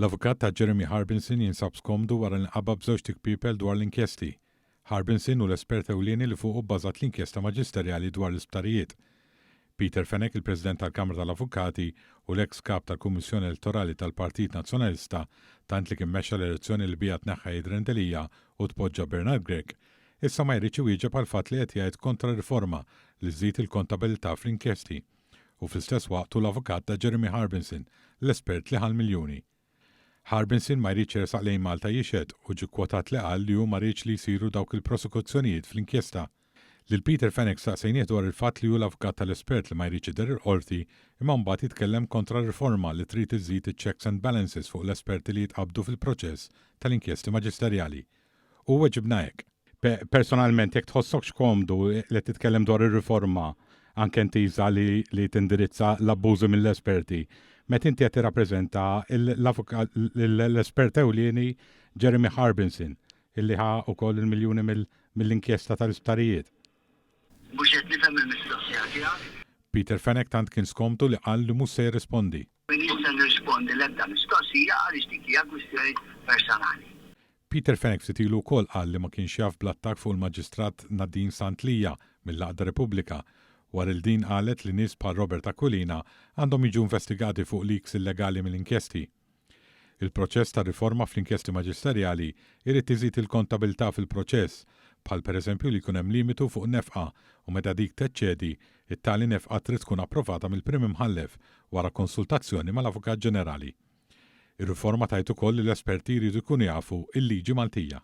L-avukat ta' Jeremy Harbinson jinsab skomdu wara li nqabad b'żewġt ikpiepel dwar l-inkjesti. Harbinson hu l-espert ewlieni li fuqu bbażat l-inkjesta maġisterjali dwar l-isptarijiet. Peter Fenech, il-President tal-Kamra tal-Avukati u l-eks Kap tal-Kummissjoni Elettorali tal-Partit Nazzjonalista, tant li kien mexxa l-elezzjoni li biha tneħħa Adrian Delia u tpoġġa Bernard Grech, issa ma jridx iwieġeb għall-fatt li qed jgħid kontra riforma li żżid il-kontabilità fl-inkjesti. U fl-istess waqt hu l-avukat ta' Jeremy Harbinson, l-espert li ħa l-miljuni. Harbinson ma jridx jersaq lejn Malta jixhed u ġie kkwotat li qal li hu ma riedx li jsiru dawk il-prosekuzzjonijiet fl-inkjesta. Lil Peter Fenech staqsejnieh dwar il-fatt li hu l-avukat tal-espert li ma jridx jidher il-Qorti imma mbagħad jitkellem kontra riforma li trid iżżid iċ-checks and balances fuq l-esperti li jitqabbdu fil-proċess tal-inkjesti maġisterjali. Hu weġibna hekk. Personalment, jekk tħossokx komdu li titkellem dwar ir-riforma anke intiża li li tindirizza l-abbużi mill-esperti, meta inti qed tirrappreżenta l-espert ewlieni Jeremy Harbinson illi ħa wkoll il-miljuni mill-inkjesta tal-isptarijiet. Mhux qed nifhem il-mistoqsija tiegħek. Peter Fenech tant kien skomdu li qal li mhux se jirrispondi. M'iniex se nirrispondi l-ebda mistoqsija għaliex dik hija kwistjoni personali. Peter Fenech ftit ilu wkoll qal li ma kienx jaf bl-attakk fuq il-Maġistrat Nadine Sant Lia mill-għaqda Repubblika, wara li din qalet li nies bħal Robert Aquilina għandhom jiġu investigati fuq leaks illegali mill-inkjesti. Il-proċess ta' riforma fl-inkjesti maġisterjali jrid iżid il-kontabilità fil-proċess, bħal pereżempju li jkun hemm limitu fuq nefqa u meta dik teċċedi, it-tali nefqa trid tkun approvata mill-Prim Imħallef wara konsultazzjoni mal-Avukat Ġenerali. Ir-riforma tgħid ukoll li l-esperti jridu jkunu jafu l-liġi Maltija.